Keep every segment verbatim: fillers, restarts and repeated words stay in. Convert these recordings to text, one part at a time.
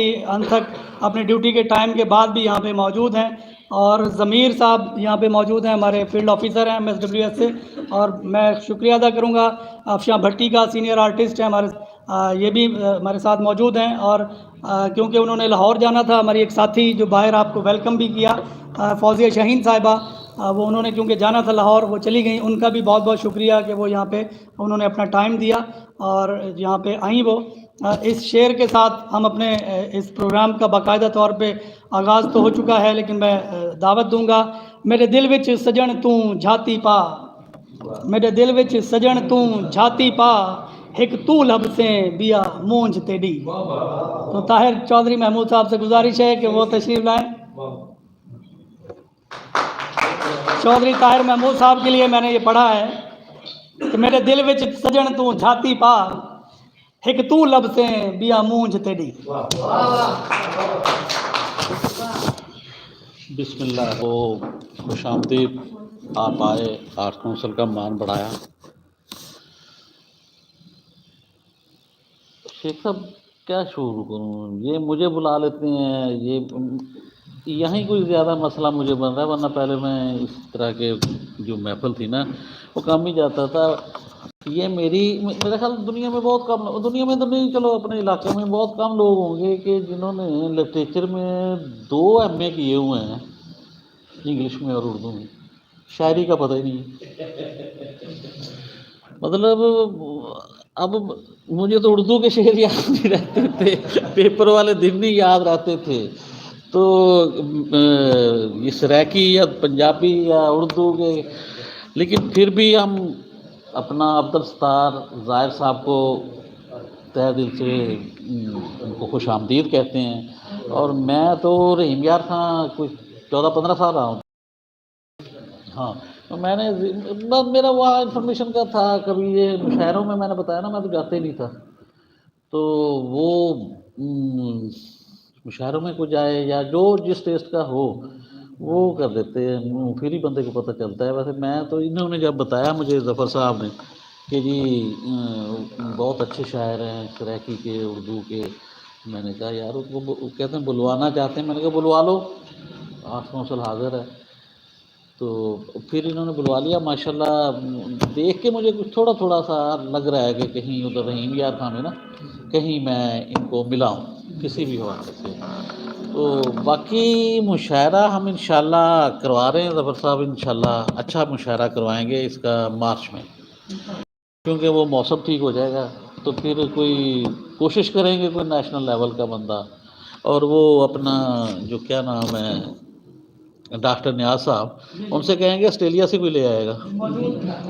انت تک اپنے ڈیوٹی کے ٹائم کے بعد بھی یہاں پہ موجود ہیں۔ اور ضمیر صاحب یہاں پہ موجود ہیں، ہمارے فیلڈ آفیسر ہیں ایم ایس ڈبلیو ایس سے، اور میں شکریہ ادا کروں گا افشاں بھٹی کا، سینئر آرٹسٹ ہیں ہمارے، آ، یہ بھی، آ، ہمارے ساتھ موجود ہیں۔ اور آ، کیونکہ انہوں نے لاہور جانا تھا، ہماری ایک ساتھی جو باہر آپ کو ویلکم بھی کیا، آ، فوزیہ شاہین صاحبہ، آ، وہ انہوں نے کیونکہ جانا تھا لاہور، وہ چلی گئیں۔ ان کا بھی بہت بہت شکریہ کہ وہ یہاں پہ انہوں نے اپنا ٹائم دیا اور یہاں پہ آئیں وہ۔ آ، اس شعر کے ساتھ ہم اپنے، آ، اس پروگرام کا باقاعدہ طور پہ آغاز تو ہو چکا ہے، لیکن میں، آ، دعوت دوں گا۔ میرے دل وچ سجن توں جھاتی پا، میݙے دل وچ سڄݨ توں جھاتی پا، ہک توں لبھسیں ٻیا مونجھ تیݙی۔ تو طاہر چوہدری محمود صاحب سے گزارش ہے کہ وہ تشریف لائیں۔ چوہدری طاہر محمود صاحب کے لیے میں نے یہ پڑھا ہے کہ میݙے دل وچ سڄݨ توں جھاتی پا، ہک توں لبھسیں ٻیا مونجھ تیݙی۔ بسم اللہ، وہ خوش آمدید، آپ آئے، آرٹس کونسل کا مان بڑھایا۔ شیخ صاحب، کیا شروع کروں؟ یہ مجھے بلا لیتے ہیں، یہ یہیں کوئی زیادہ مسئلہ مجھے بن رہا ہے، ورنہ پہلے میں اس طرح کے جو محفل تھی نا، وہ کم ہی جاتا تھا۔ یہ میری، میرا خیال دنیا میں بہت کم، دنیا میں تو نہیں، چلو اپنے علاقے میں بہت کم لوگ ہوں گے کہ جنہوں نے لٹریچر میں دو ایم اے کیے ہوئے ہیں، انگلش میں اور اردو میں، شاعری کا پتہ ہی نہیں ہے۔ مطلب، اب مجھے تو اردو کے شعر یاد نہیں رہتے تھے، پیپر والے دن نہیں یاد رہتے تھے۔ تو، اے، یہ سرائیکی یا پنجابی یا اردو کے، لیکن پھر بھی ہم اپنا عبدالستار زاہر صاحب کو تہہ دل سے، ام، ان کو خوش آمدید کہتے ہیں۔ اور میں تو رحیم یار خاں کوئی چودہ پندرہ سال رہا ہوں۔ ہاں، تو میں نے زی-، بس میرا وہاں انفارمیشن کا تھا، کبھی یہ مشاعروں میں، میں نے بتایا نا، میں تو جاتے ہی نہیں تھا۔ تو وہ، ام، مشاعروں میں کوئی جائے یا جو جس ٹیسٹ کا ہو، وہ کر لیتے ہیں، پھر ہی بندے کو پتہ چلتا ہے۔ ویسے میں تو، انہوں نے جب بتایا مجھے، ظفر صاحب نے، کہ جی، ام، بہت اچھے شاعر ہیں سرائیکی کے، اردو کے، میں نے کہا، "یار، اس کو ب-، کہتے ہیں بلوانا چاہتے ہیں۔" میں نے کہا، "بلوا لو، آرٹس کونسل حاضر ہے۔" تو پھر انہوں نے بلوا لیا۔ ماشاءاللہ، دیکھ کے مجھے کچھ تھوڑا تھوڑا سا لگ رہا ہے کہ کہیں ادھر رحیم یار خاں میں نا، کہیں میں ان کو ملا ہوں کسی بھی حوالے سے۔ تو باقی مشاعرہ ہم انشاءاللہ کروا رہے ہیں، ظفر صاحب، انشاءاللہ اچھا مشاعرہ کروائیں گے اس کا مارچ میں، کیونکہ وہ موسم ٹھیک ہو جائے گا، تو پھر کوئی کوشش کریں گے، کوئی نیشنل لیول کا بندہ، اور وہ اپنا، جو کیا نام ہے، ڈاکٹر نیاز صاحب، ان سے کہیں گے آسٹریلیا سے کوئی لے آئے گا۔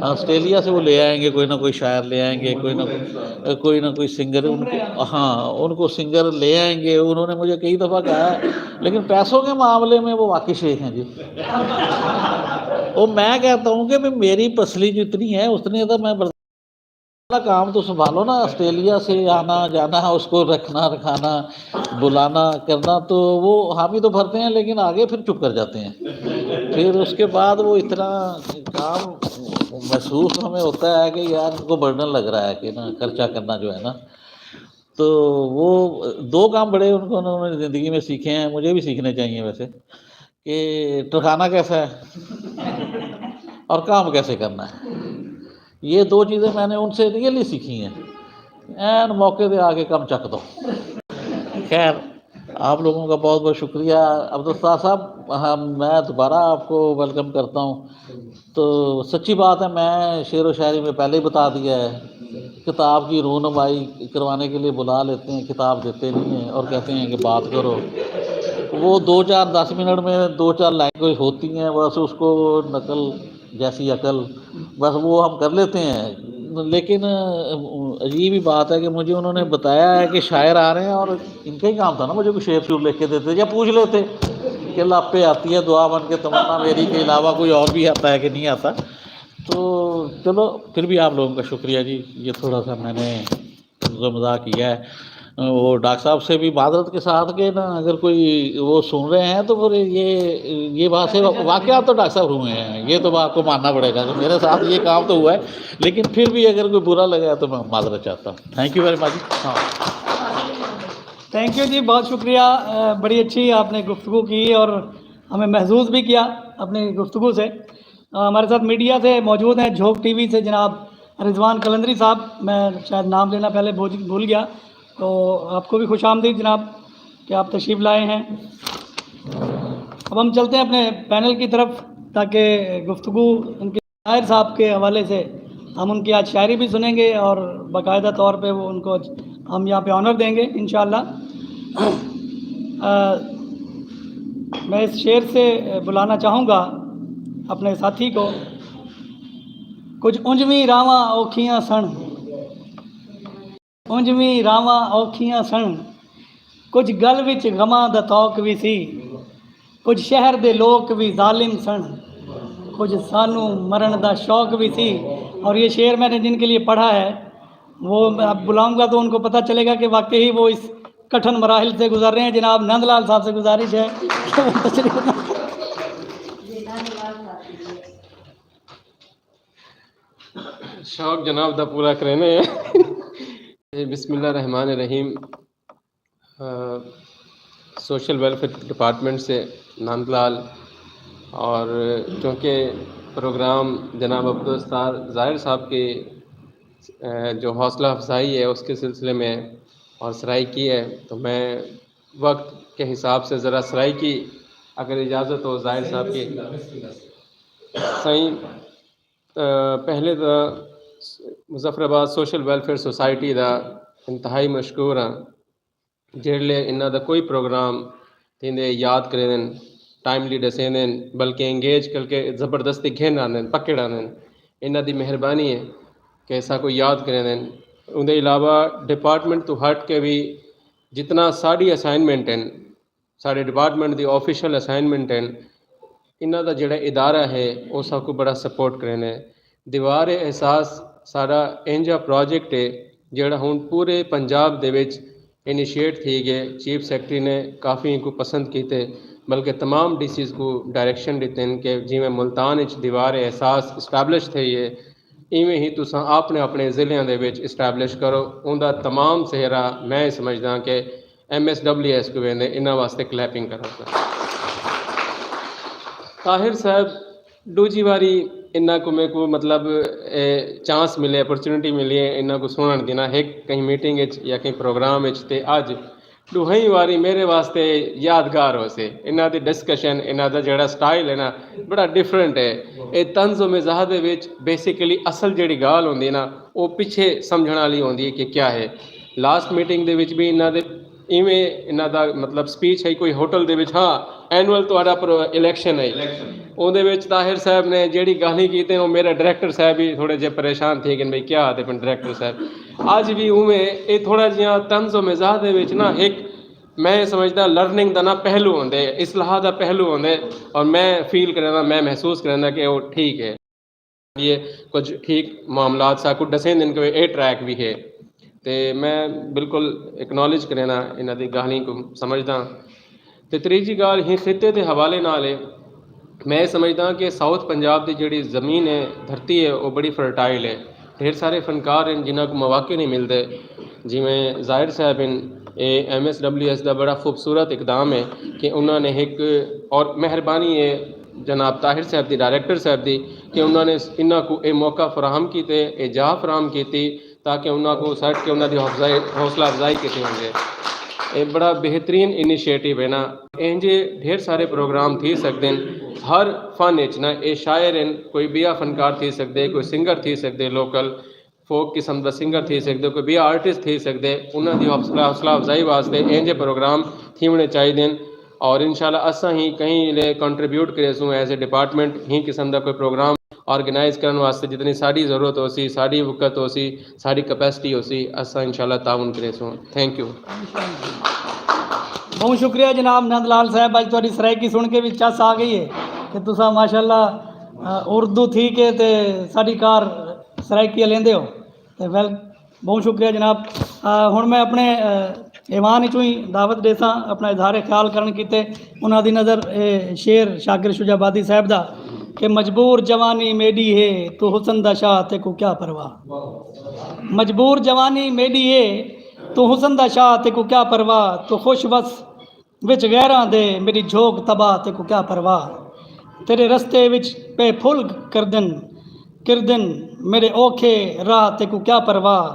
آسٹریلیا سے وہ لے آئیں گے، کوئی نہ کوئی شاعر لے آئیں گے، کوئی نہ کوئی، کوئی نہ کوئی سنگر، ان کو، ہاں، ان کو سنگر لے آئیں گے۔ انہوں نے مجھے کئی دفعہ کہا ہے، لیکن پیسوں کے معاملے میں وہ واقعی شیخ ہیں جی۔ وہ میں کہتا ہوں کہ بھی میری پسلی جتنی ہے، اتنی تو میں برداشت، کام تو سنبھالو نا، آسٹریلیا سے آنا جانا، اس کو رکھنا رکھانا، بلانا کرنا، تو وہ حامی تو بھرتے ہیں لیکن آگے پھر چپ کر جاتے ہیں۔ پھر اس کے بعد وہ اتنا کام محسوس ہمیں ہوتا ہے کہ یار، ان کو برڈن لگ رہا ہے کہ نا، خرچہ کرنا جو ہے نا۔ تو وہ دو کام بڑے ان کو، انہوں نے زندگی میں سیکھے ہیں، مجھے بھی سیکھنے چاہیے ویسے، کہ ٹرکانا کیسا ہے اور کام کیسے کرنا ہے۔ یہ دو چیزیں میں نے ان سے ریئلی سیکھی ہیں۔ این موقع پہ آ کے کم چک دو۔ خیر، آپ لوگوں کا بہت بہت شکریہ۔ عبدالستار صاحب، ہم، میں دوبارہ آپ کو ویلکم کرتا ہوں۔ تو سچی بات ہے، میں شعر و شاعری میں پہلے ہی بتا دیا ہے، کتاب کی رونمائی کروانے کے لیے بلا لیتے ہیں، کتاب دیتے نہیں ہیں اور کہتے ہیں کہ بات کرو۔ وہ دو چار، دس منٹ میں دو چار لائن کوئی ہوتی ہیں، بس اس کو نقل جیسی عقل، بس وہ ہم کر لیتے ہیں۔ لیکن عجیب ہی بات ہے کہ مجھے انہوں نے بتایا ہے کہ شاعر آ رہے ہیں اور ان کا ہی کام تھا نا، مجھے کوئی شعر شعر لکھ کے دیتے یا پوچھ لیتے کہ لاپے آتی ہے دعا بن کے تمنا میری کے علاوہ کوئی اور بھی آتا ہے کہ نہیں آتا۔ تو چلو، پھر بھی آپ لوگوں کا شکریہ جی، یہ تھوڑا سا میں نے مزاح کیا ہے۔ وہ ڈاکٹر صاحب سے بھی معذرت کے ساتھ کہ نا، اگر کوئی وہ سن رہے ہیں تو پھر یہ، یہ بات سے واقعات تو ڈاکٹر صاحب ہوئے ہیں، یہ تو آپ کو ماننا پڑے گا کہ میرے ساتھ یہ کام تو ہوا ہے، لیکن پھر بھی اگر کوئی برا لگا تو میں معذرت چاہتا ہوں۔ Thank you very much. ہاں۔ تھینک یو جی، بہت شکریہ۔ بڑی اچھی آپ نے گفتگو کی اور ہمیں محظوظ بھی کیا اپنی گفتگو سے۔ ہمارے ساتھ میڈیا سے موجود ہیں، جھوک ٹی وی سے جناب رضوان قلندری صاحب، میں شاید نام لینا پہلے بھول گیا، تو آپ کو بھی خوش آمدید جناب کہ آپ تشریف لائے ہیں۔ اب ہم چلتے ہیں اپنے پینل کی طرف، تاکہ گفتگو ان کے شاعر صاحب کے حوالے سے ہم ان کی آج شاعری بھی سنیں گے اور باقاعدہ طور پہ وہ ان کو ہم یہاں پہ آنر دیں گے انشاءاللہ۔ میں اس شعر سے بلانا چاہوں گا اپنے ساتھی کو۔ کچھ اونجویں راواں اوکھیاں سن، اونجویں راواں اوکھیاں سن، کچھ گل وچ غماں دا طوق وی سی، کچھ شہر دے لوک وی ظالم سن، کچھ سانوں مرن دا شوق وی سی۔ اور یہ شعر میں نے جن کے لیے پڑھا ہے، وہ میں اب بلاؤں گا تو ان کو پتہ چلے گا کہ واقعی وہ اس کٹھن مراحل سے گزر رہے ہیں۔ جناب نند لال صاحب سے گزارش ہے کہ وہ تشریف شوق جناب دا پورا کرینے ہیں۔ بسم اللہ الرحمن الرحیم۔ سوشل ویلفیئر ڈپارٹمنٹ سے نند لال، اور چونکہ پروگرام جناب عبدالستار ظاہر صاحب کے جو حوصلہ افزائی ہے اس کے سلسلے میں اور سرائیکی ہے، تو میں وقت کے حساب سے ذرا سرائیکی، اگر اجازت ہو ظاہر صاحب کی۔ سائیں، پہلے تو مظفر آباد سوشل ویلفیئر سوسائٹی دا انتہائی مشکور ہاں، جیڑلے انہاں دا کوئی پروگرام تھیندے یاد کریندن، ٹائملی ڈسیندن، بلکہ انگیج کر کے زبردستی گھن آندن، پکڑ آندن۔ انہاں دی مہربانی ہے کہ اساں کو یاد کریندن۔ اوندے علاوہ ڈپارٹمنٹ تو ہٹ کے بھی جتنا ساڈی اسائنمنٹ ہیں، ساڈے ڈپارٹمنٹ دی آفیشل اسائنمنٹ ہیں، انہاں دا جڑا ادارہ ہے او ساکو بڑا سپورٹ کریندے۔ دیوار احساس ساڈا اینجھا پراجیکٹ ہے جڑا ہن پورے پنجاب دے وچ انیشیٹ تھی گئے۔ چیف سیکرٹری نے کافی اینکوں پسند کیتے، بلکہ تمام ڈی سیز کوں ڈائریکشن ڈتن کہ جیویں ملتان اچ دیوار احساس اسٹیبلش تھئی ہے، ایویں ہی تساں آپنے آپنے ضلعیاں دے وچ اسٹیبلش کرو۔ اوندا تمام سہرا میں سمجھداں کہ ایم ایس ڈبلیو ایس کوں ویندے، انہاں واسطے کلیپنگ کرو۔ طاہر صاحب ڈوجھی واری انہاں کوں میکوں مطلب چانس ملے، اپرچونیٹی ملی ہے انہاں کوں سنڑن دی نا، ہک کہیں میٹنگ اچ یا کہیں پروگرام اچ، تے اج ڈوہیں واری میرے واسطے یادگار ہوسے۔ انہاں دی ڈسکشن، انہاں دا جیڑا سٹائل ہے نا، بڑا ڈفرنٹ ہے۔ اے طنز و مزاح دے وچ بیسیکلی اصل جیڑی گالھ ہوندی ہے نا، او پچھے سمجھن آلی ہوندی ہے کہ کیا ہے۔ لاسٹ میٹنگ دے وچ بھی انہاں دے ایویں انہاں دا مطلب سپیچ ہے کوئی ہوٹل دے وچ، ہاں اینول تہاڈا الیکشن ہے، اوندے وچ طاہر صاحب نے جیڑی گالھیں کیتیں او میرا ڈائریکٹر صاحب بھی تھوڑے جے پریشان تھی گن بھئی کیا آدھے پن ڈائریکٹر صاحب۔ اج بھی اوویں اے تھوڑا جیاں طنز و مزاح دے وچ نا ہک میں سمجھدا لرننگ دا نا پہلو ہوندے، اصلاح دا پہلو ہوندے، اور میں فیل کریندا، میں محسوس کریندا کہ او ٹھیک ہے۔ یہ کچھ ٹھیک معاملات ساکوں ڈسیندن کہ اے ٹریک بھی ہے۔ تے میں بالکل اکنالج کریندا انہاں دی گالھیں کوں سمجھداں۔ تے تریجی گالھ ہی خطے دے حوالے نال ہے۔ میں سمجھداں کہ ساؤتھ پنجاب دی جیڑی زمین ہے، دھرتی ہے، او بڑی فرٹائل ہے۔ ڈھیر سارے فنکار ہن جنہاں کوں مواقع نہیں ملدے۔ جیویں ظاہر صاحب ہن، A M S W S دا بڑا خوبصورت اقدام ہے کہ انہاں نے ہک، اور مہربانی ہے جناب طاہر صاحب دی، ڈائریکٹر صاحب دی، کہ انہاں نے انہاں کوں اے موقع فراہم کیتے، اے جاہ فراہم کیتی تاکہ انہاں کوں سٹ کے انہاں دی حوصلہ افزائی کیتی ونجے۔ اے بڑا بہترین انیشیٹو ہے نا۔ اینجھے ڈھیر سارے پروگرام تھی سگدن۔ ہر فن اچ نا اے شاعر ہن، کوئی بیا فنکار تھی سگدے، کوئی سنگر تھی سگدے لوکل، فوک قسم دا سنگر تھی سگدے، کوئی بیا آرٹسٹ تھی سگدے، انہاں دی حوصلہ افزائی واسطے اینجھے پروگرام تھیونے چاہیدن۔ اور انشاءاللہ اساں ہی کہیں لے کنٹریبیوٹ کریسوں ایز اے ڈپارٹمنٹ، ہی قسم دا کوئی پروگرام آرگنائز کرن واسطے جتنی ساڈی ضرورت ہوسی، ساڈی وقت ہوسی، ساڈی کیپیسٹی ہوسی، اساں انشاءاللہ تعاون کریسوں۔ Think U. بہت شکریہ جناب نند لال صاحب، اج تہاڈی سرائیکی سن کے بھی چس آ گئی ہے کہ تساں ماشاءاللہ اردو تھی کے تے ساڈی کار سرائیکی الیندے ہو۔ تے ویل بہت شکریہ جناب۔ ہن میں اپنے ایوان اچوں ہی دعوت ڈیساں اپنا اظہار خیال کرن کیتے۔ انہاں دی نظر اے شعر شاکر شجاع آبادی صاحب دا کہ مجبور جوانی میڈی ہے، تو حسن دا شاہ، تیکوں کیا پرواہ۔ مجبور جوانی میڈی ہے، توں حسن دا شاہ، تیکوں کیا پرواہ، توں خوش وس وچ غیراں دے، میݙی جھوک تباہ، تیکوں کیا پرواہ۔ تیݙے رستے وچ پئے پھل کردن، کردن میݙے اوکھے راہ، تیکوں کیا پرواہ۔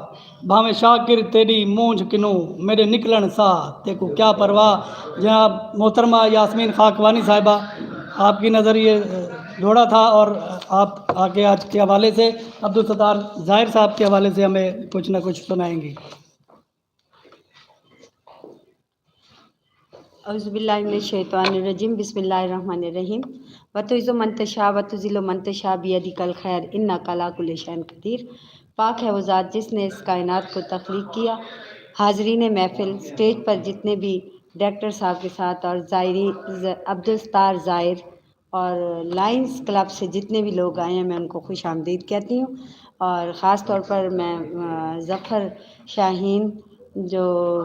بھاویں شاکر تیݙی مونجھ کنوں، میݙے نکلݨ ساہ، تیکوں کیا پرواہ۔ جناب محترمہ یاسمین خاکوانی صاحبہ، آپ کی نظر یہ جوڑا تھا اور آپ آگے آج کے حوالے سے عبدالستار زاہر صاحب کے حوالے سے ہمیں کچھ نہ کچھ سنائیں گی۔ اعوذ باللہ من الشیطان الرجیم، بسم اللہ الرحمن الرحیم۔ وتعز من تشاء وتذل من تشاء بیدک الخیر انک علی کل شیء قدیر۔ پاک ہے وہ ذات جس نے اس کائنات کو تخلیق کیا۔ حاضرین محفل، اسٹیج پر جتنے بھی ڈائریکٹر صاحب کے ساتھ اور زائرین، ز- عبدالستار زاہر اور لائنز کلب سے جتنے بھی لوگ آئے ہیں، میں ان کو خوش آمدید کہتی ہوں۔ اور خاص طور پر میں ظفر شاہین، جو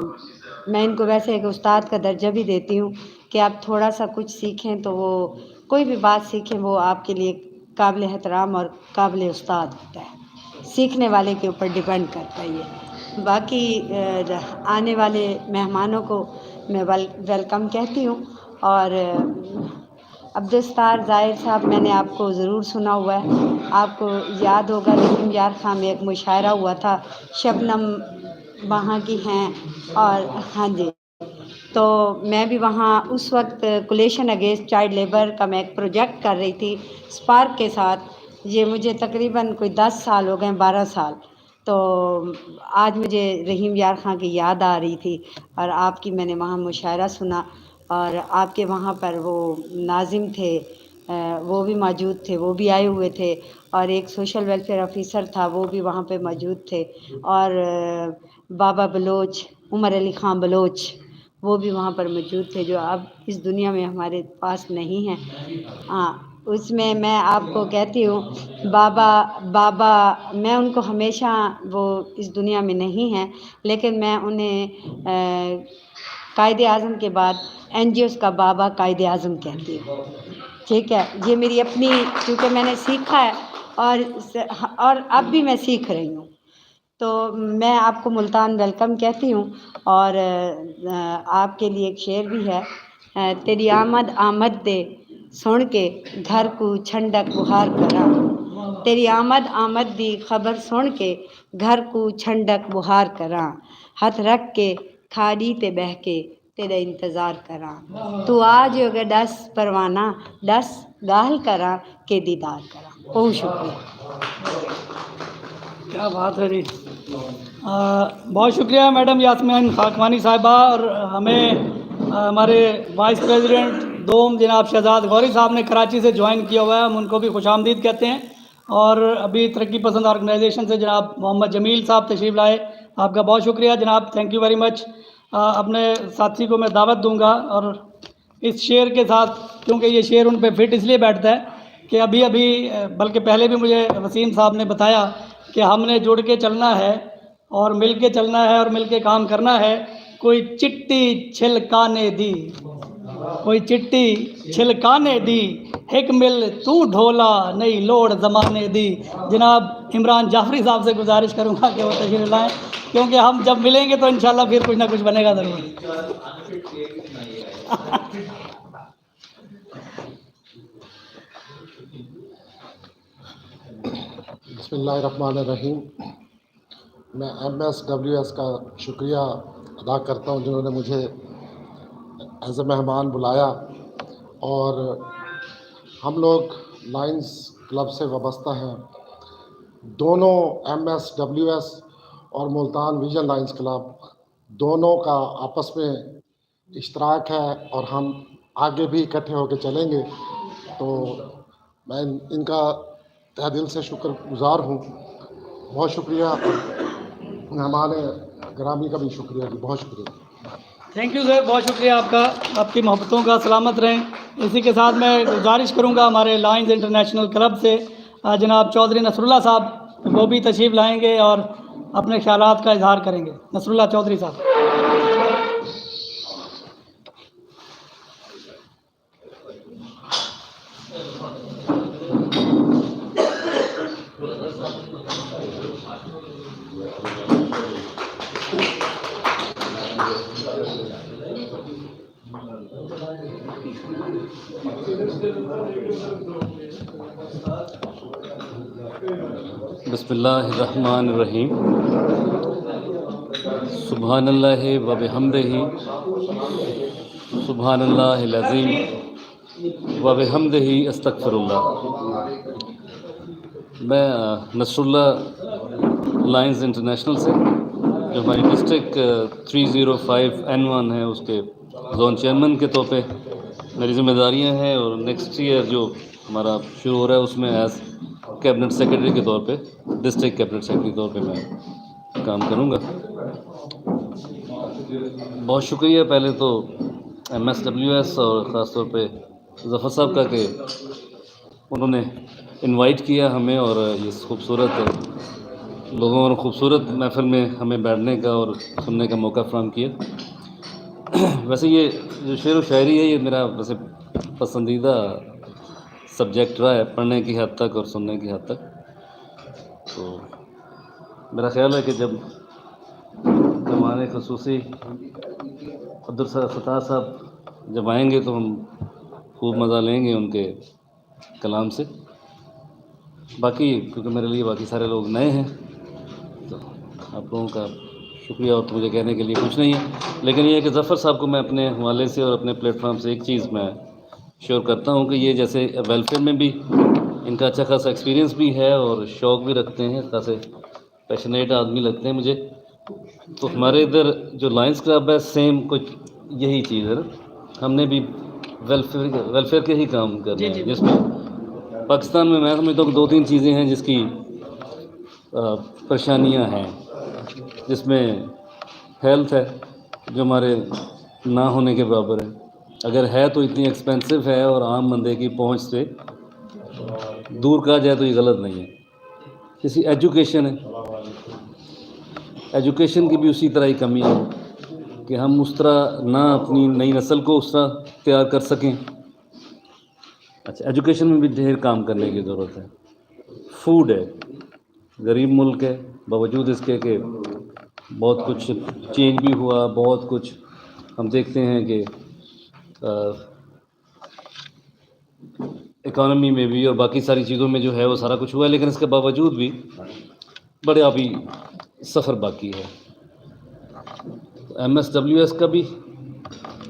میں ان کو ویسے ایک استاد کا درجہ بھی دیتی ہوں کہ آپ تھوڑا سا کچھ سیکھیں تو وہ کوئی بھی بات سیکھیں، وہ آپ کے لیے قابل احترام اور قابل استاد ہوتا ہے۔ سیکھنے والے کے اوپر ڈیپینڈ کرتا ہے یہ۔ باقی آنے والے مہمانوں کو میں ویلکم کہتی ہوں۔ اور عبدالستار زاہر صاحب، میں نے آپ کو ضرور سنا ہوا ہے۔ آپ کو یاد ہوگا، رحیم یار خاں میں ایک مشاعرہ ہوا تھا، شبنم وہاں کی ہیں۔ اور ہاں جی، تو میں بھی وہاں اس وقت کولیشن اگینسٹ چائلڈ لیبر کا میں ایک پروجیکٹ کر رہی تھی اسپارک کے ساتھ۔ یہ مجھے تقریباً کوئی دس سال ہو گئے، بارہ سال۔ تو آج مجھے رحیم یار خاں کی یاد آ رہی تھی اور آپ کی میں نے وہاں مشاعرہ سنا۔ اور آپ کے وہاں پر وہ ناظم تھے، وہ بھی موجود تھے، وہ بھی آئے ہوئے تھے۔ اور ایک سوشل ویلفیئر آفیسر تھا، وہ بھی وہاں پہ موجود تھے۔ اور بابا بلوچ، عمر علی خان بلوچ، وہ بھی وہاں پر موجود تھے، جو اب اس دنیا میں ہمارے پاس نہیں ہیں۔ ہاں، اس میں میں آپ کو کہتی ہوں، بابا، بابا، میں ان کو ہمیشہ، وہ اس دنیا میں نہیں ہیں، لیکن میں انہیں قائد اعظم کے بعد این جی اوز کا بابا قائد اعظم کہتی ہوں۔ ٹھیک ہے، یہ میری اپنی، کیونکہ میں نے سیکھا ہے اور اور اب بھی میں سیکھ رہی ہوں۔ تو میں آپ کو ملتان ویلکم کہتی ہوں۔ اور آپ کے لیے ایک شعر بھی ہے۔ تیݙی آمد آمد دے سݨ کے گھر کوں چھنڈک ٻوہار کراں۔ تیݙی آمد آمد دی خبر سݨ کے گھر کوں چھنڈک ٻوہار کراں۔ ہتھ رکھ کے کھاݙی تے ٻہہ کے تیݙا انتظار کراں۔ توں آ جو اگر ݙس پروانہ، ݙس ڳالھ کراں کہ دیدار کراں۔ ٻہوں شکریہ۔ کیا بات ہے جی۔ بہت شکریہ میڈم یاسمین خاکوانی صاحبہ، اور ہمیں ہمارے وائس پریزیڈنٹ دوم جناب شہزاد غوری صاحب نے کراچی سے جوائن کیا ہوا ہے، ہم ان کو بھی خوش آمدید کہتے ہیں۔ اور ابھی ترقی پسند آرگنائزیشن سے جناب محمد جمیل صاحب تشریف لائے، آپ کا بہت شکریہ جناب، تھینک یو ویری مچ۔ اپنے ساتھی کو میں دعوت دوں گا اور اس شعر کے ساتھ، کیونکہ یہ شعر ان پہ فٹ اس لیے بیٹھتا ہے کہ ابھی ابھی، بلکہ پہلے بھی مجھے وسیم صاحب نے بتایا کہ ہم نے جڑ کے چلنا ہے اور مل کے چلنا ہے اور مل کے کام کرنا ہے۔ کوئی چٹی چھلکانے دی، کوئی چٹی چھلکانے دی، ہک مل توں ڈھولا، نہیں لوڑ زمانے دی۔ جناب عمران جعفری صاحب سے گزارش کروں گا کہ وہ تشریف لائیں، کیونکہ ہم جب ملیں گے تو انشاءاللہ پھر کچھ نہ کچھ بنے گا ضرور۔ بسم اللہ الرحمن الرحیم۔ میں ایم ایس ڈبلیو ایس کا شکریہ ادا کرتا ہوں، جنہوں نے مجھے ایز اے مہمان بلایا، اور ہم لوگ لائنز کلب سے وابستہ ہیں۔ دونوں، ایم ایس ڈبلیو ایس اور ملتان ویژن لائنز کلب، دونوں کا آپس میں اشتراک ہے اور ہم آگے بھی اکٹھے ہو کے چلیں گے۔ تو میں ان کا تہہ دل سے شکر گزار ہوں۔ بہت شکریہ، اور مہمان گرامی کا بھی شکریہ جی، بہت شکریہ۔ تھینک یو سر، بہت شکریہ آپ کا، آپ کی محبتوں کا، سلامت رہیں۔ اسی کے ساتھ میں گزارش کروں گا ہمارے لائنز انٹرنیشنل کلب سے، آ، جناب چودھری نصراللہ صاحب، وہ بھی تشریف لائیں گے اور اپنے خیالات کا اظہار کریں گے۔ نصراللہ چودھری صاحب۔ بسم اللہ الرحمن الرحیم۔ سبحان اللہ و بحمدہ، سبحان اللہ العظیم و بحمدہ، استغفر اللہ۔ میں نصر اللہ لائنز انٹرنیشنل سے، جو ہماری district three zero five N one ہے، اس کے زون چیئرمین کے طور پہ میری ذمہ داریاں ہیں، اور نیکسٹ ایئر جو ہمارا شروع ہو رہا ہے، اس میں ایز کیبنٹ سیکرٹری کے طور پہ، ڈسٹرکٹ کیبنٹ سیکرٹری کے طور پہ میں کام کروں گا۔ بہت شکریہ پہلے تو ایم ایس ڈبلیو ایس اور خاص طور پہ ظفر صاحب کا کہ انہوں نے انوائٹ کیا ہمیں اور اس خوبصورت لوگوں اور خوبصورت محفل میں ہمیں بیٹھنے کا اور سننے کا موقع فراہم کیا۔ ویسے یہ جو شعر و شاعری ہے، یہ میرا ویسے پسندیدہ سبجیکٹ رہا ہے، پڑھنے کی حد تک اور سننے کی حد تک۔ تو میرا خیال ہے کہ جب مہمان خصوصی عبدالستار صاحب جب آئیں گے تو ہم خوب مزہ لیں گے ان کے کلام سے۔ باقی کیونکہ میرے لیے باقی سارے لوگ نئے ہیں، تو آپ لوگوں کا شکریہ، اور تو مجھے کہنے کے لیے کچھ نہیں ہے، لیکن یہ ہے کہ ظفر صاحب کو میں اپنے حوالے سے اور اپنے پلیٹ فارم سے ایک چیز میں شیئر کرتا ہوں کہ یہ جیسے ویلفیئر میں بھی ان کا اچھا خاصا ایکسپیرینس بھی ہے اور شوق بھی رکھتے ہیں، خاصے پیشنیٹ آدمی لگتے ہیں مجھے۔ تو ہمارے ادھر جو لائنز کلب ہے، سیم کچھ یہی چیز ہے نا، ہم نے بھی ویلفیئر ویلفیئر کے ہی کام کرنے ہیں، جس میں پاکستان میں میں سمجھتا ہوں کہ دو تین چیزیں ہیں جس کی پریشانیاں ہیں، جس میں ہیلتھ ہے جو ہمارے نہ ہونے کے برابر ہے، اگر ہے تو اتنی ایکسپینسو ہے اور عام بندے کی پہنچ سے دور کہا جائے تو یہ غلط نہیں ہے۔ جیسی ایجوکیشن ہے، ایجوکیشن کی بھی اسی طرح ہی کمی ہے کہ ہم اس طرح نہ اپنی نئی نسل کو اس طرح تیار کر سکیں۔ اچھا، ایجوکیشن میں بھی ڈھیر کام کرنے کی ضرورت ہے۔ فوڈ ہے، غریب ملک ہے، باوجود اس کے کہ بہت کچھ چینج بھی ہوا، بہت کچھ ہم دیکھتے ہیں کہ اکانومی میں بھی اور باقی ساری چیزوں میں جو ہے وہ سارا کچھ ہوا ہے، لیکن اس کے باوجود بھی بڑے ابھی سفر باقی ہے۔ ایم ایس ڈبلیو ایس کا بھی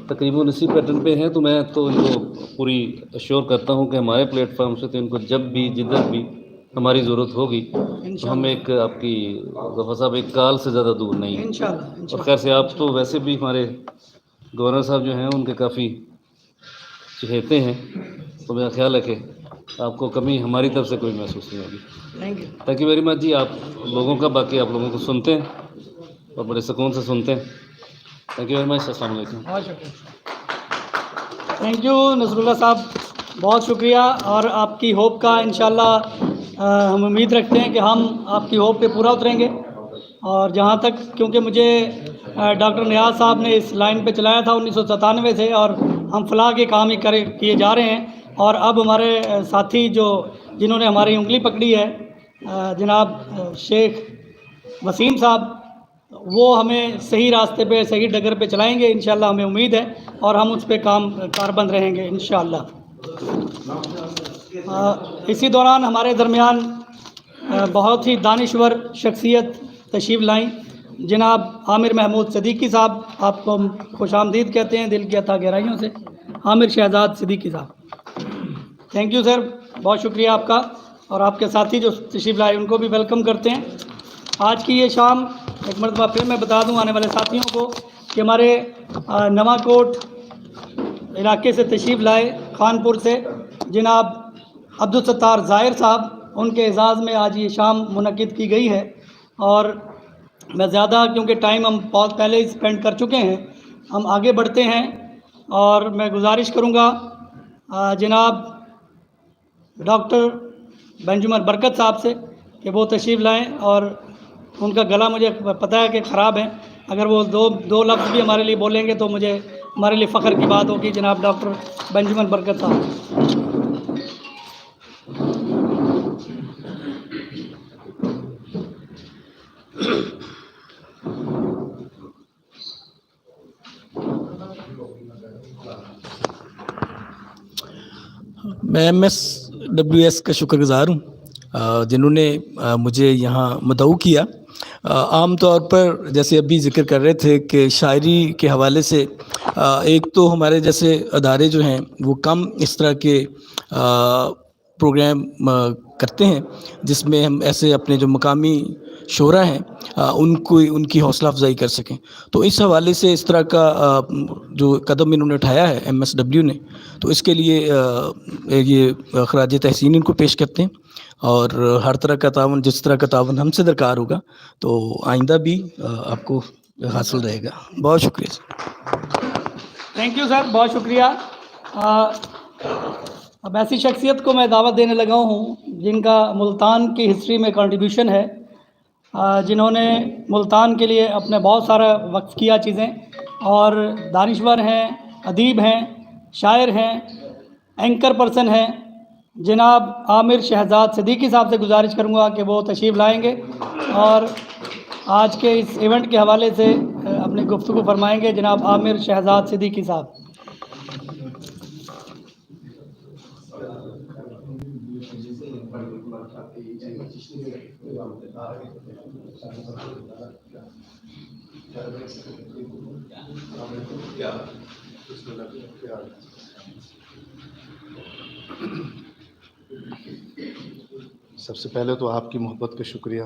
تقریباً اسی پیٹرن پہ ہے، تو میں تو ان کو پوری اشیور کرتا ہوں کہ ہمارے پلیٹ فارم سے تو ان کو جب بھی جدھر بھی ہماری ضرورت ہوگی تو ہم ایک آپ کی ظفر صاحب ایک کال سے زیادہ دور نہیں ہیں۔ اور خیر سے آپ تو ویسے بھی ہمارے گورنر صاحب جو ہیں ان کے کافی چہیتے ہیں، تو میرا خیال ہے کہ آپ کو کمی ہماری طرف سے کوئی محسوس نہیں ہوگی۔ تھینک یو ویری مچ جی۔ آپ لوگوں کا، باقی آپ لوگوں کو سنتے ہیں اور بڑے سکون سے سنتے ہیں۔ تھینک یو ویری مچ۔ السلام علیکم۔ بہت شکریہ۔ تھینک یو نصر اللہ صاحب، بہت شکریہ۔ اور آپ کی ہوپ کا انشاءاللہ، آ، ہم امید رکھتے ہیں کہ ہم آپ کی ہوپ پہ پورا اتریں گے۔ اور جہاں تک، کیونکہ مجھے، آ، ڈاکٹر نیاز صاحب نے اس لائن پہ چلایا تھا انیس سو ستانوے سے، اور ہم فلاح کے کام ہی کرے، کیے جا رہے ہیں۔ اور اب ہمارے، آ، ساتھی جو، جنہوں نے ہماری انگلی پکڑی ہے، آ، جناب، آ، شیخ وسیم صاحب، وہ ہمیں صحیح راستے پہ، صحیح ڈگر پہ چلائیں گے، انشاءاللہ ہمیں امید ہے، اور ہم اس پہ کام کاربند رہیں گے انشاءاللہ۔ آ، اسی دوران ہمارے درمیان، آ، بہت ہی دانشور شخصیت تشریف لائیں، جناب عامر محمود صدیقی صاحب، آپ کو ہم خوش آمدید کہتے ہیں دل کی عطا گہرائیوں سے۔ عامر شہزاد صدیقی صاحب۔ تھینک یو سر، بہت شکریہ آپ کا، اور آپ کے ساتھی جو تشریف لائے ان کو بھی ویلکم کرتے ہیں۔ آج کی یہ شام، ایک مرتبہ پھر میں بتا دوں آنے والے ساتھیوں کو کہ ہمارے، آ، نواں کوٹ علاقے سے تشریف لائے، خان پور سے، جناب عبدالستار زاہر صاحب، ان کے اعزاز میں آج یہ شام منعقد کی گئی ہے۔ اور میں زیادہ، کیونکہ ٹائم ہم بہت پہلے ہی اسپینڈ کر چکے ہیں، ہم آگے بڑھتے ہیں۔ اور میں گزارش کروں گا، آ، جناب ڈاکٹر بنجمن برکت صاحب سے کہ وہ تشریف لائیں، اور ان کا گلا مجھے پتہ ہے کہ خراب ہے، اگر وہ دو، دو لفظ بھی ہمارے لیے بولیں گے تو مجھے، ہمارے لیے فخر کی بات ہوگی۔ جناب ڈاکٹر بنجمن برکت صاحب۔ میں ایم ایس ڈبلیو ایس کا شکر گزار ہوں، آ، جنہوں نے، آ، مجھے یہاں مدعو کیا۔ آ، عام طور پر، جیسے ابھی ذکر کر رہے تھے، کہ شاعری کے حوالے سے، آ، ایک تو ہمارے جیسے ادارے جو ہیں، وہ کم اس طرح کے، آ، پروگرام، آ، کرتے ہیں، جس میں ہم ایسے اپنے جو مقامی شعراء ہیں، آ، ان کو، ان کی حوصلہ افزائی کر سکیں۔ تو اس حوالے سے اس طرح کا، آ، جو قدم انہوں نے اٹھایا ہے ایم ایس ڈبلیو نے، تو اس کے لیے، آ، یہ خراج تحسین ان کو پیش کرتے ہیں، اور ہر طرح کا تعاون، جس طرح کا تعاون ہم سے درکار ہوگا، تو آئندہ بھی، آ، آپ کو حاصل رہے گا۔ بہت شکریہ سر۔ تھینک یو سر، بہت شکریہ۔ آ، اب ایسی شخصیت کو میں دعوت دینے لگا ہوں جن کا ملتان کی ہسٹری میں کنٹریبیوشن ہے، آ، جنہوں نے ملتان کے لیے اپنے بہت سارا وقف کیا چیزیں، اور دانشور ہیں، ادیب ہیں، شاعر ہیں، اینکر پرسن ہیں۔ جناب عامر شہزاد صدیقی صاحب سے گزارش کروں گا کہ وہ تشریف لائیں گے اور آج کے اس ایونٹ کے حوالے سے، آ، اپنی گفتگو فرمائیں گے۔ جناب عامر شہزاد صدیقی صاحب۔ سب سے پہلے تو آپ کی محبت کا شکریہ۔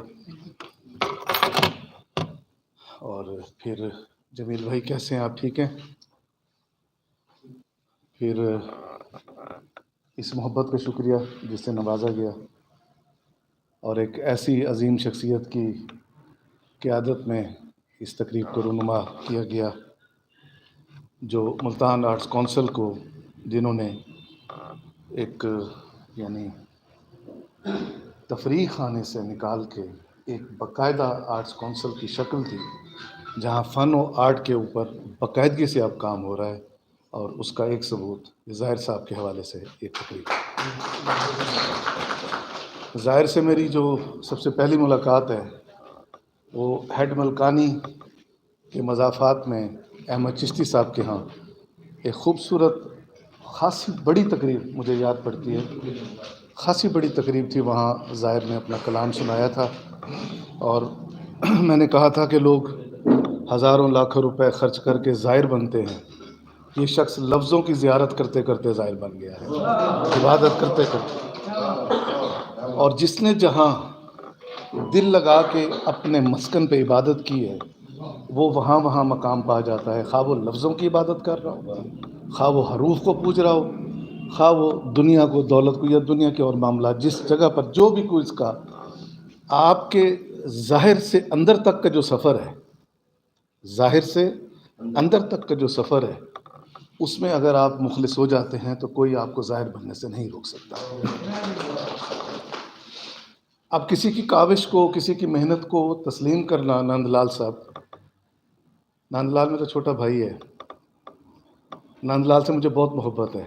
اور پھر جمیل بھائی، کیسے ہیں آپ؟ ٹھیک ہیں؟ پھر اس محبت کا شکریہ جس سے نوازا گیا، اور ایک ایسی عظیم شخصیت کی قیادت میں اس تقریب کو رونما کیا گیا، جو ملتان آرٹس کونسل کو، جنہوں نے ایک، یعنی، تفریح خانے سے نکال کے ایک باقاعدہ آرٹس کونسل کی شکل دی، جہاں فن و آرٹ کے اوپر باقاعدگی سے اب کام ہو رہا ہے، اور اس کا ایک ثبوت زاہر صاحب کے حوالے سے ایک تقریب۔ زاہر سے میری جو سب سے پہلی ملاقات ہے، وہ ہیڈ ملکانی کے مضافات میں احمد چشتی صاحب کے ہاں ایک خوبصورت، خاصی بڑی تقریب مجھے یاد پڑتی ہے۔ خاصی بڑی تقریب تھی، وہاں زاہر نے اپنا کلام سنایا تھا، اور میں نے کہا تھا کہ لوگ ہزاروں لاکھوں روپے خرچ کر کے زائر بنتے ہیں، یہ شخص لفظوں کی زیارت کرتے کرتے زائر بن گیا ہے، عبادت کرتے کرتے۔ اور جس نے جہاں دل لگا کے اپنے مسکن پہ عبادت کی ہے، وہ وہاں وہاں مقام پا جاتا ہے، خواہ وہ لفظوں کی عبادت کر رہا ہو، خواہ وہ حروف کو پوج رہا ہو، خواہ وہ دنیا کو، دولت کو، یا دنیا کے اور معاملات، جس جگہ پر جو بھی کوئی اس کا، آپ کے ظاہر سے اندر تک کا جو سفر ہے، ظاہر سے اندر تک کا جو سفر ہے، اس میں اگر آپ مخلص ہو جاتے ہیں تو کوئی آپ کو ظاہر بننے سے نہیں روک سکتا۔ اب کسی کی کاوش کو، کسی کی محنت کو تسلیم کرنا، نند لال صاحب، نند لال میرا چھوٹا بھائی ہے، نند لال سے مجھے بہت محبت ہے،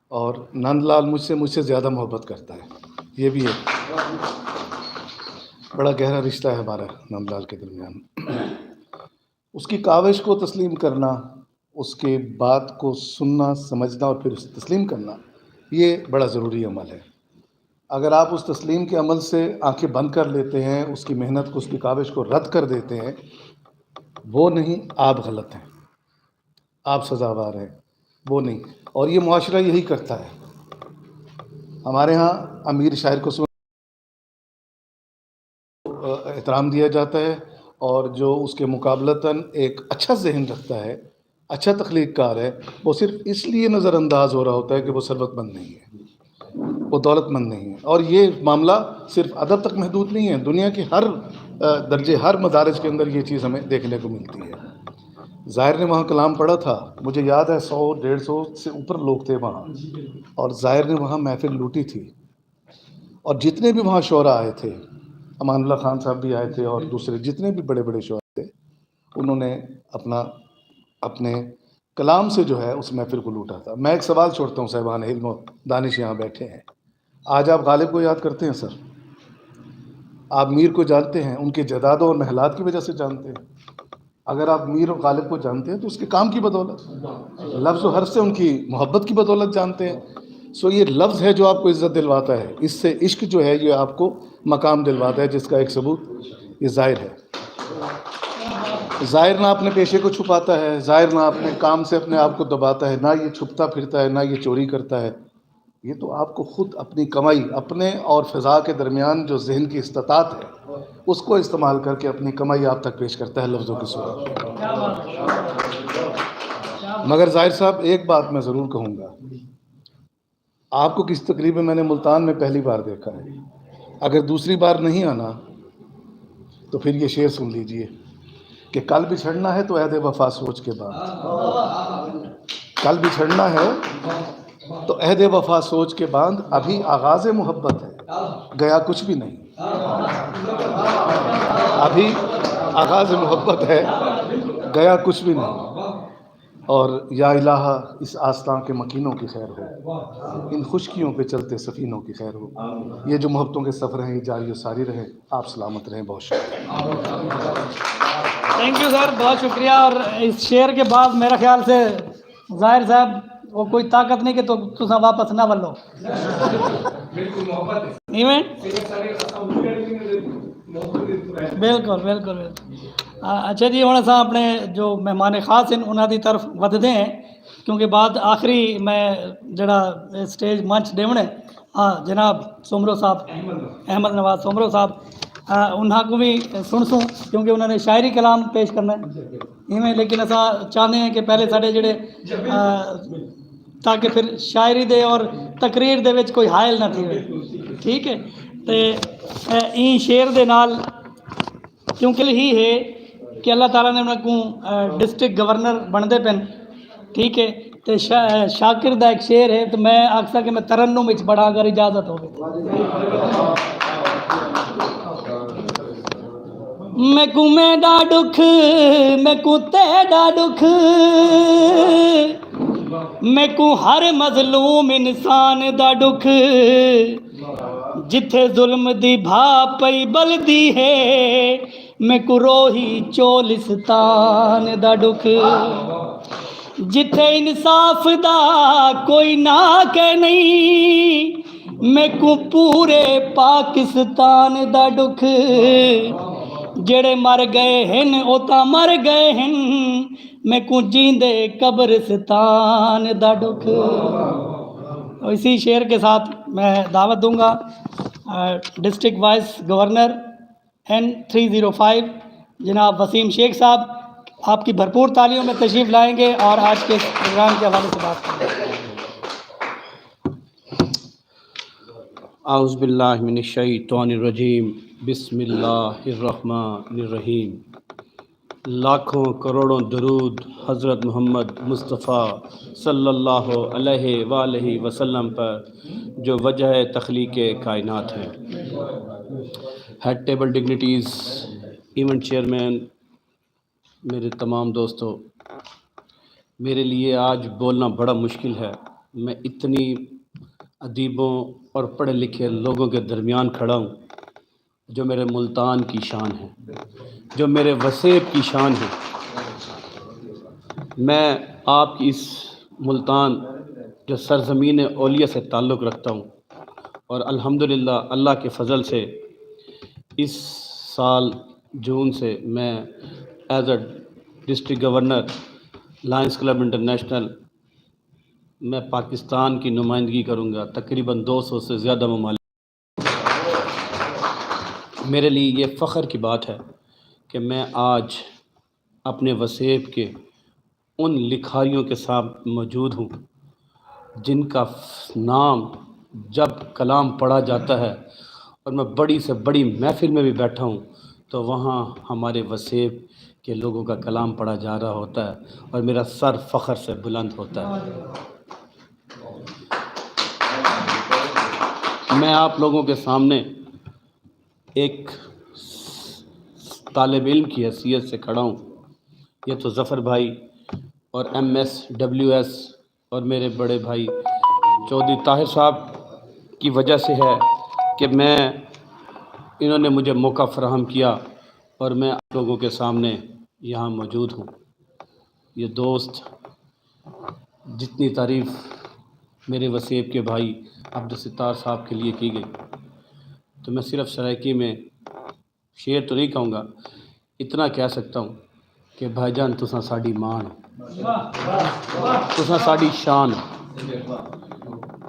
اور نند لال مجھ سے، مجھ سے زیادہ محبت کرتا ہے۔ یہ بھی ہے، بڑا گہرا رشتہ ہے ہمارا نند لال کے درمیان۔ اس کی کاوش کو تسلیم کرنا، اس کے بات کو سننا، سمجھنا اور پھر اسے تسلیم کرنا، یہ بڑا ضروری عمل ہے۔ اگر آپ اس تسلیم کے عمل سے آنکھیں بند کر لیتے ہیں، اس کی محنت کو، اس کی کاوش کو رد کر دیتے ہیں، وہ نہیں، آپ غلط ہیں، آپ سزاوار ہیں، وہ نہیں۔ اور یہ معاشرہ یہی کرتا ہے۔ ہمارے ہاں امیر شاعر کو سن احترام دیا جاتا ہے، اور جو اس کے مقابلتاً ایک اچھا ذہن رکھتا ہے، اچھا تخلیق کار ہے، وہ صرف اس لیے نظر انداز ہو رہا ہوتا ہے کہ وہ ثروت مند نہیں ہے، وہ دولت مند نہیں ہے۔ اور یہ معاملہ صرف ادب تک محدود نہیں ہے، دنیا کے ہر، آ، درجے، ہر مدارج کے اندر یہ چیز ہمیں دیکھنے کو ملتی ہے۔ زاہر نے وہاں کلام پڑھا تھا، مجھے یاد ہے، سو ڈیڑھ سو سے اوپر لوگ تھے وہاں، اور زاہر نے وہاں محفل لوٹی تھی۔ اور جتنے بھی وہاں شعراء آئے تھے، امان اللہ خان صاحب بھی آئے تھے اور دوسرے جتنے بھی بڑے بڑے شعراء تھے، انہوں نے اپنا، اپنے کلام سے جو ہے اس محفل کو لوٹا تھا۔ میں ایک سوال چھوڑتا ہوں، صاحبان علم و دانش یہاں بیٹھے ہیں، آج آپ غالب کو یاد کرتے ہیں سر؟ آپ میر کو جانتے ہیں، ان کے جداد اور محلات کی وجہ سے جانتے ہیں؟ اگر آپ میر غالب کو جانتے ہیں تو اس کے کام کی بدولت، لفظ و حرف سے ان کی محبت کی بدولت جانتے ہیں۔ سو یہ لفظ ہے جو آپ کو عزت دلواتا ہے، اس سے عشق جو ہے یہ آپ کو مقام دلواتا ہے، جس کا ایک ثبوت یہ زائر ہے۔ زائر نہ اپنے پیشے کو چھپاتا ہے، زائر نہ اپنے کام سے اپنے آپ کو دباتا ہے، نہ یہ چھپتا پھرتا ہے، نہ یہ چوری کرتا ہے۔ یہ تو آپ کو خود اپنی کمائی، اپنے اور فضا کے درمیان جو ذہن کی استطاعت ہے، اس کو استعمال کر کے اپنی کمائی آپ تک پیش کرتا ہے لفظوں کی صورت۔ مگر زائر صاحب، ایک بات میں ضرور کہوں گا، آپ کو کسی تقریب میں میں نے ملتان میں پہلی بار دیکھا ہے، اگر دوسری بار نہیں آنا تو پھر یہ شعر سن لیجئے کہ کل بچھڑنا ہے تو عہد وفا سوچ کے باندھ، کل بچھڑنا ہے تو عہد وفا سوچ کے باندھ، ابھی آغاز محبت ہے، گیا کچھ بھی نہیں، ابھی آغاز محبت ہے، گیا کچھ بھی نہیں۔ اور یا الہ، اس آستان کے مکینوں کی خیر ہو، ان خشکیوں پہ چلتے سفینوں کی خیر ہو۔ یہ جو محبتوں کے سفر ہیں، یہ جاری و ساری رہیں۔ آپ سلامت رہیں، بہت شکریہ۔ تھینک یو سر، بہت شکریہ۔ اور اس شعر کے بعد میرا خیال سے زاہر صاحب، وہ کوئی طاقت نہیں کہ تو تساں واپس نہ ولو۔ ایویں؟ بالکل، بالکل، بالکل۔ آ، اچھا جی، ہن اساں اپنے جو مہمان خاص ہیں، انہاں دی طرف ودھدے ہیں، کیونکہ بعد آخری میں جڑا اسٹیج منچ ݙیوݨ ہے، ہاں جناب سومرو صاحب، احمد نواز سومرو صاحب، آ، انہاں کوں وی سݨسوں، کیونکہ انہاں نے شاعری کلام پیش کرنا ہے۔ ایویں، لیکن اساں چاہندے ہیں کہ پہلے ساݙے جڑے، آ، تاکہ پھر شاعری دے اور تقریر دے وچ کوئی حائل نہ تھیوے۔ ٹھیک ہے؟ تے، آ، ایں شعر دے نال، کیونکہ ہی ہے کہ اللہ تعالیٰ نے انہاں کوں، آ، ڈسٹرکٹ گورنر بݨدے پن۔ ٹھیک ہے؟ تے شا-، شاکر دا ایک شعر ہے، تے میں آکھساں کہ میں ترنم وچ پڑھاں، اگر اجازت ہووے۔ میکوں میݙا ݙکھ، میکوں تیݙا ݙکھ، میکوں ہر مظلوم انسان دا ݙکھ، جتھے ظلم دی بھا پئی ٻلدی ہے، میکوں روہی چولستان دا ݙکھ، جتھے انصاف دا کوئی ناں کہ نہیں، میکوں پورے پاکستان دا ݙکھ، جیڑھے مر ڳئے ہن او تاں مر ڳئے ہن، میکوں جیندے قبرستان دا ݙکھ۔ اسی شعر کے ساتھ میں دعوت دوں گا، آ، district vice governor N three zero five جناب وسیم شیخ صاحب آپ کی بھرپور تالیوں میں تشریف لائیں گے اور آج کے اس پروگرام کے حوالے سے بات کریں گے۔ اعوذ باللہ من الشیطان الرجیم، بسم اللہ الرحمن الرحیم۔ لاکھوں کروڑوں درود حضرت محمد مصطفیٰ صلی اللہ علیہ وآلہ وسلم پر جو وجہ تخلیق کائنات ہیں۔ Head table dignities, event chairman, میرے تمام دوستو، میرے لیے آج بولنا بڑا مشکل ہے۔ میں اتنی ادیبوں اور پڑھے لکھے لوگوں کے درمیان کھڑا ہوں، جو میرے ملتان کی شان ہے، جو میرے وسیب کی شان ہے۔ میں آپ کی اس ملتان، جو سرزمین اولیاء سے تعلق رکھتا ہوں، اور الحمدللہ اللہ کے فضل سے اس سال جون سے میں as a district governor lines club international میں پاکستان کی نمائندگی کروں گا، تقریباً دو سو سے زیادہ ممالک۔ میرے لیے یہ فخر کی بات ہے کہ میں آج اپنے وسیب کے ان لکھاریوں کے ساتھ موجود ہوں جن کا نام جب کلام پڑھا جاتا ہے اور میں بڑی سے بڑی محفل میں بھی بیٹھا ہوں تو وہاں ہمارے وسیب کے لوگوں کا کلام پڑھا جا رہا ہوتا ہے اور میرا سر فخر سے بلند ہوتا ہے۔ میں آپ لوگوں کے سامنے ایک طالب علم کی حیثیت سے کھڑا ہوں۔ یہ تو ظفر بھائی اور ایم ایس ڈبلیو ایس اور میرے بڑے بھائی چودھری طاہر صاحب کی وجہ سے ہے کہ میں، انہوں نے مجھے موقع فراہم کیا اور میں آپ لوگوں کے سامنے یہاں موجود ہوں۔ یہ دوست جتنی تعریف میرے وسیب کے بھائی عبدالستار صاحب کے لیے کی گئی، تو میں صرف سرائیکی میں شعر تو نہیں کہوں گا، اتنا کہہ سکتا ہوں کہ بھائی جان، تساں ساڈی مان ہو، تساں ساڈی شان ہو۔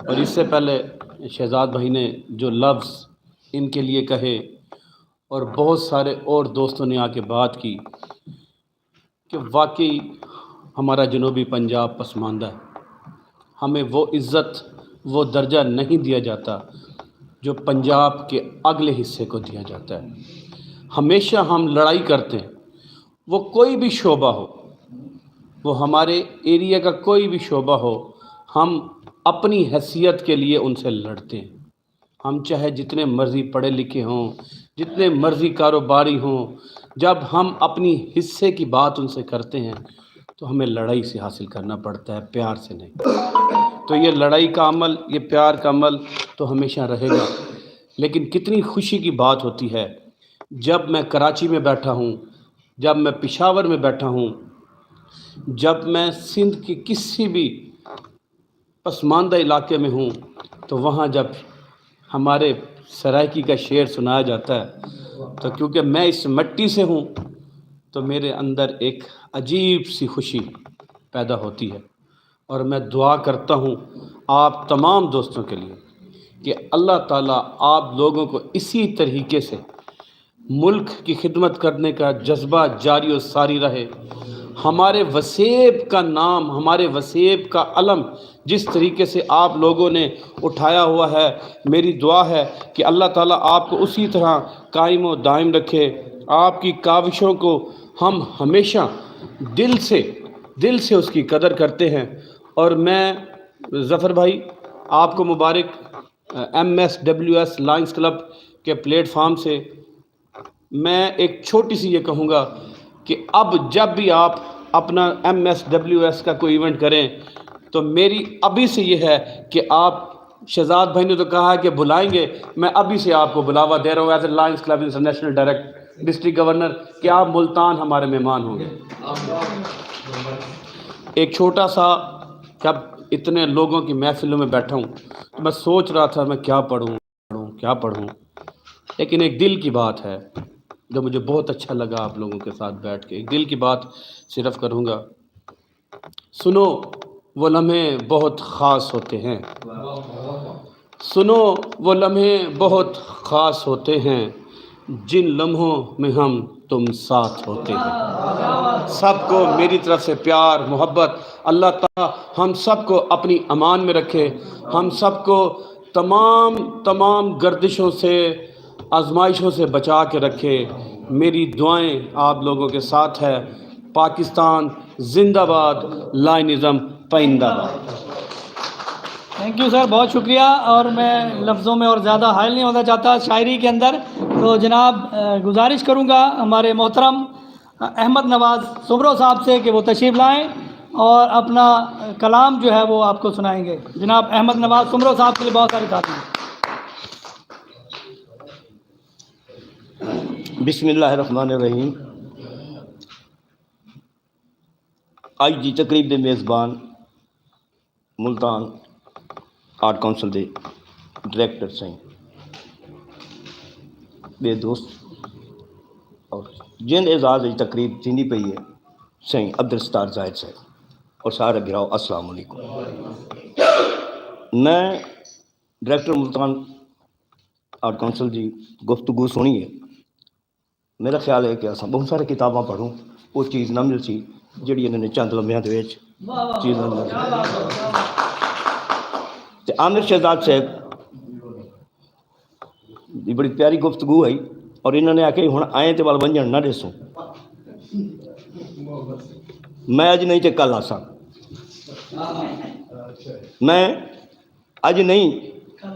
اور اس سے پہلے شہزاد بھائی نے جو لفظ ان کے لیے کہے، اور بہت سارے اور دوستوں نے آ کے بات کی کہ واقعی ہمارا جنوبی پنجاب پسماندہ ہے، ہمیں وہ عزت، وہ درجہ نہیں دیا جاتا جو پنجاب کے اگلے حصے کو دیا جاتا ہے۔ ہمیشہ ہم لڑائی کرتے ہیں، وہ کوئی بھی شعبہ ہو، وہ ہمارے ایریا کا کوئی بھی شعبہ ہو، ہم اپنی حیثیت کے لیے ان سے لڑتے ہیں۔ ہم چاہے جتنے مرضی پڑھے لکھے ہوں، جتنے مرضی کاروباری ہوں، جب ہم اپنی حصے کی بات ان سے کرتے ہیں تو ہمیں لڑائی سے حاصل کرنا پڑتا ہے، پیار سے نہیں۔ تو یہ لڑائی کا عمل، یہ پیار کا عمل تو ہمیشہ رہے گا۔ لیکن کتنی خوشی کی بات ہوتی ہے جب میں کراچی میں بیٹھا ہوں، جب میں پشاور میں بیٹھا ہوں، جب میں سندھ کی کسی بھی پسماندہ علاقے میں ہوں تو وہاں جب ہمارے سرائیکی کا شعر سنایا جاتا ہے تو کیونکہ میں اس مٹی سے ہوں تو میرے اندر ایک عجیب سی خوشی پیدا ہوتی ہے۔ اور میں دعا کرتا ہوں آپ تمام دوستوں کے لیے کہ اللہ تعالیٰ آپ لوگوں کو اسی طریقے سے ملک کی خدمت کرنے کا جذبہ جاری و ساری رہے۔ ہمارے وسیب کا نام، ہمارے وسیب کا علم جس طریقے سے آپ لوگوں نے اٹھایا ہوا ہے، میری دعا ہے کہ اللہ تعالیٰ آپ کو اسی طرح قائم و دائم رکھے۔ آپ کی کاوشوں کو ہم ہمیشہ دل سے، دل سے اس کی قدر کرتے ہیں۔ اور میں، ظفر بھائی، آپ کو مبارک، M S W S Lions club کے پلیٹ فارم سے میں ایک چھوٹی سی یہ کہوں گا کہ اب جب بھی آپ اپنا ایم ایس ڈبلیو ایس کا کوئی ایونٹ کریں تو میری ابھی سے یہ ہے کہ آپ، شہزاد بھائی نے تو کہا ہے کہ بلائیں گے، میں ابھی سے آپ کو بلاوا دے رہا ہوں as a lines club international direct, district governor, کہ آپ ملتان ہمارے مہمان ہوں گے۔ ایک چھوٹا سا، جب اتنے لوگوں کی محفلوں میں بیٹھا ہوں تو میں سوچ رہا تھا میں کیا پڑھوں، پڑھوں، کیا پڑھوں؟ لیکن ایک دل کی بات ہے جو مجھے بہت اچھا لگا آپ لوگوں کے ساتھ بیٹھ کے۔ ایک دل کی بات صرف کروں گا۔ سنو، وہ لمحے بہت خاص ہوتے ہیں۔ سنو، وہ لمحے بہت خاص ہوتے ہیں، جن لمحوں میں ہم تم ساتھ ہوتے ہیں۔ سب کو میری طرف سے پیار، محبت۔ اللہ تعالیٰ ہم سب کو اپنی امان میں رکھے، ہم سب کو تمام، تمام گردشوں سے، آزمائشوں سے بچا کے رکھے۔ میری دعائیں آپ لوگوں کے ساتھ ہے۔ پاکستان زندہ باد، لائنزم پائندہ باد۔ تھینک یو سر، بہت شکریہ۔ اور میں لفظوں میں اور زیادہ حائل نہیں ہونا چاہتا شاعری کے اندر، تو جناب، گزارش کروں گا ہمارے محترم احمد نواز سمرو صاحب سے کہ وہ تشریف لائیں اور اپنا کلام جو ہے وہ آپ کو سنائیں گے۔ جناب احمد نواز سمرو صاحب کے لیے بہت ساری تعریف۔ بسم اللہ الرحمن الرحیم۔ اڄ دی تقریب دے میزبان ملتان آرٹ کونسل دے ڈائریکٹر سائیں، ٻئے دوست، اور جن اعزاز دی تقریب تھیندی پئی ہے، سائیں عبدالستار زاہد صاحب، اور سارے بھراؤ، السلام علیکم۔ میں ڈائریکٹر ملتان آرٹ کونسل دی گفتگو سنی ہے۔ میرا خیال ہے کہ اساں بہت سارے کتاباں پڑھوں، وہ چیز نہ ملسی جڑی انہاں نے چند لمحیاں دے وچ چیز نہ ملسی۔ تے عامر شہزاد صاحب دی بڑی پیاری گفتگو ہے، اور انہاں نے آکھیا ہن آئیں تے ول ونجن نہ ڈیسوں۔ میں اج نہیں تے کل آساں۔ میں اج نہیں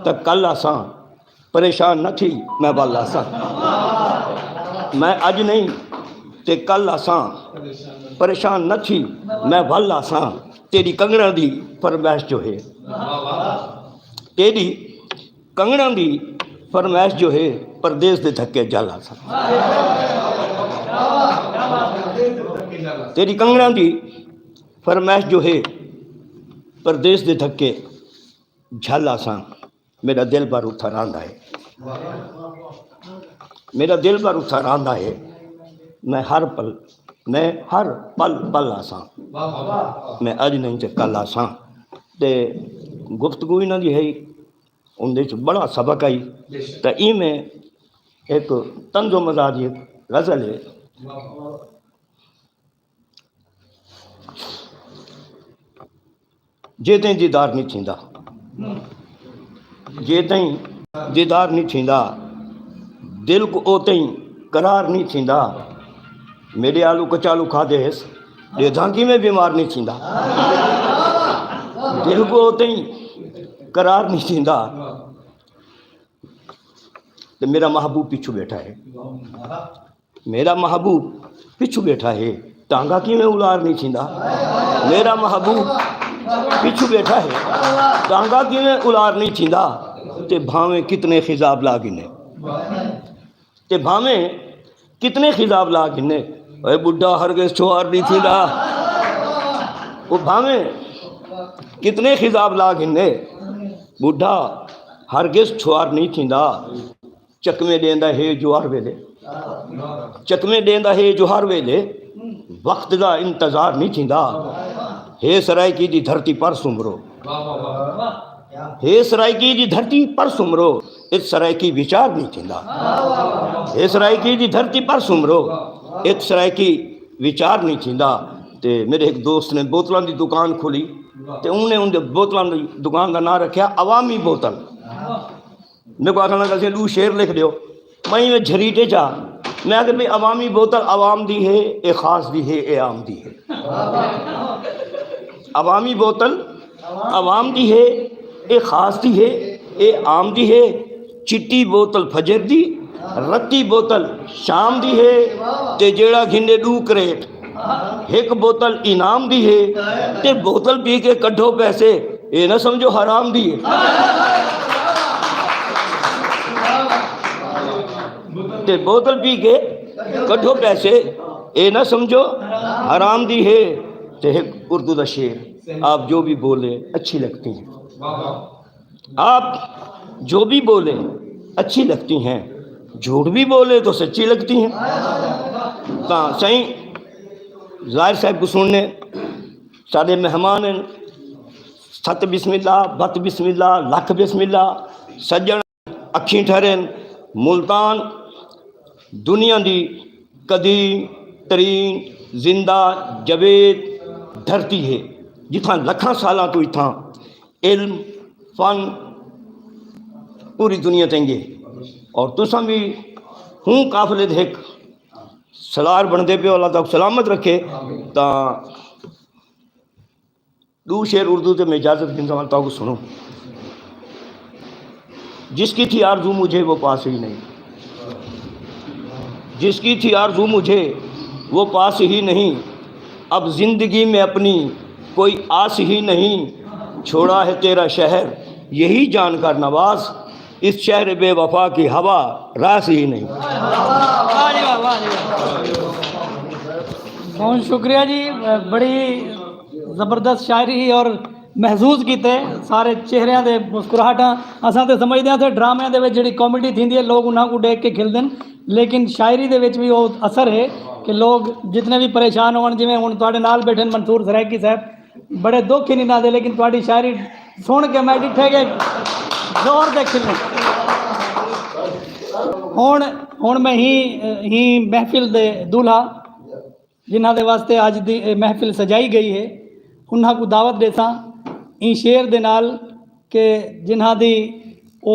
تاں کل آساں، پریشان نہ تھی، میں ول آساں۔ میں اج نہیں تے کل آساں، پریشان نہ تھی، میں ول آساں۔ تیݙی کنگݨاں دی فرمائش جو ہے، تیݙی کنگݨاں دی فرمائش جو ہے، پردیس دے دھکے جھل آساں۔ تیݙی کنگݨاں دی فرمائش جو ہے، پردیس دے دھکے جھل آساں، میݙا دلبر اتھاں رہندا ہے، میݙا دلبر اتھاں رہندا ہے۔ میں ہر پل، میں ہر پل پل آساں، میں اڄ نہیں تے کل آساں۔ تے گفتگو انہاں دی ہے، اوندے وچ بڑا سبق آئی۔ تے ایویں ہک طنز و مزاح دی ہک غزل ہے۔ جے تئیں دیدار نہیں تھیندا، جے تئیں دیدار نہیں تھیندا، دل کوں او تئیں قرار نہیں تھیندا۔ میݙے آلو کچالو کھادے ہس، ݙیدھاں کیویں بیمار نہیں تھیندا۔ دل کوں او تئیں قرار نہیں تھیندا۔ تے میݙا محبوب پچھوں ٻیٹھا ہے، میݙا محبوب پچھوں ٻیٹھا ہے، ٹانگا کیویں الار نہیں تھیندا۔ میݙا محبوب پچھوں ٻیٹھا ہے، ٹانگا کیویں الار نہیں تھیندا۔ تے بھاویں کتنے خضاب لا گھنے، تے بھاویں کتنے خضاب لا گھنے، اے ٻڈھا ہرگز چھوار نہیں تھیندا۔ او بھاویں کتنے خضاب لا گھنے، ٻڈھا ہرگز چھوار نہیں تھیندا۔ چکمے ݙیندا ہے جو ہر ویلے، چکمے ݙیندا ہے جو ہر ویلے، وقت دا انتظار نہیں تھیندا۔ ہے سرائیکی دی دھرتی پر سمرو، ہے سرائیکی دی دھرتی پر سمرو، ات سرائیکی وچار نہیں تھیندا۔ ہے سرائیکی دی دھرتی پر سمرو، ات سرائیکی وچار نہیں تھیندا۔ تے میݙے ہک دوست نے بوتلاں دی دکان کھولی، تے انہیں ان دے بوتلاں دی دکان دا ناں رکھیا عوامی بوتل۔ میکوں آکھݨ لڳا، سئیں ݙو شعر لکھ ݙیو۔ میں ایویں جھریٹے چا، میں آکھیا بھئی عوامی بوتل عوام دی ہے، اے خاص دی ہے، اے عام دی ہے۔ عوامی بوتل عوام دی ہے، اے خاص دی ہے، اے عام دی ہے۔ چٹی بوتل فجر دی، رتی بوتل شام دی ہے، تے جیڑھا گھنے ݙو کریٹ، ہک بوتل انعام دی ہے، تے بوتل پی کے کڈھو پیسے، اے نہ سمجھو حرام دی ہے۔ تے بوتل پی کے کڈھو پیسے، اے نہ سمجھو حرام دی ہے۔ تے ہک اردو دا شعر، آپ جو بھی بولے اچھی لگتی ہیں۔ آپ جو بھی بولے اچھی لگتی ہیں، جھوٹ بھی بولے تو سچی لگتی ہیں۔ تاں سائیں ظاہر صاحب کوں سݨنے، ساݙے مہمان ہن۔ ست بسم اللہ، بت بسم اللہ، لکھ بسم اللہ۔ سڄݨ اکھیں ٹھرن، ملتان دنیا دی قدیم ترین زندہ جاوید دھرتی ہے، جتھاں لکھاں سالاں توں اتھاں علم، فن پوری دنیا تئیں ڳئے۔ اور تساں بھی ہوں قافلے دے ہک سالار بݨدے پیو، اللہ تہاکوں سلامت رکھے۔ تاں ݙو شعر اردو تے میں اجازت گھنساں، تہاکوں سݨو۔ جس کی تھی آرزو مجھے وہ پاس ہی نہیں، جس کی تھی آرزو مجھے وہ پاس ہی نہیں، اب زندگی میں اپنی کوئی آس ہی نہیں، چھوڑا ہے تیرا شہر یہی جان کر نواز، اس شہر بے وفا کی ہوا راس ہی نہیں۔ بہت شکریہ جی، بڑی زبردست شاعری ہی اور محظوظ کیتے سارے چہریاں دے مسکراہٹاں۔ اساں تے سمجھدے ہاں تے ڈرامے دے وچ جڑی کامیڈی تھیندی ہے، لوگ انہاں کوں ݙیکھ کے کھلدن، لیکن شاعری دے وچ وی او اثر ہے کہ لوگ جتنے وی پریشان ہون، جویں ہن تہاݙے نال ٻیٹھن منصور سرائیکی صاحب، بڑے دکھ ہن انہاں دے، لیکن تہاݙی شاعری سݨ کے میں ݙٹھے کہ زور دے کھلے۔ ہݨ ہݨ میں ہی ہی محفل دے دولہا جنہاں دے واسطے اج دی اے محفل سجائی گئی ہے، انہاں کوں دعوت ݙیساں ایں شعر دے نال کہ جنہاں دی او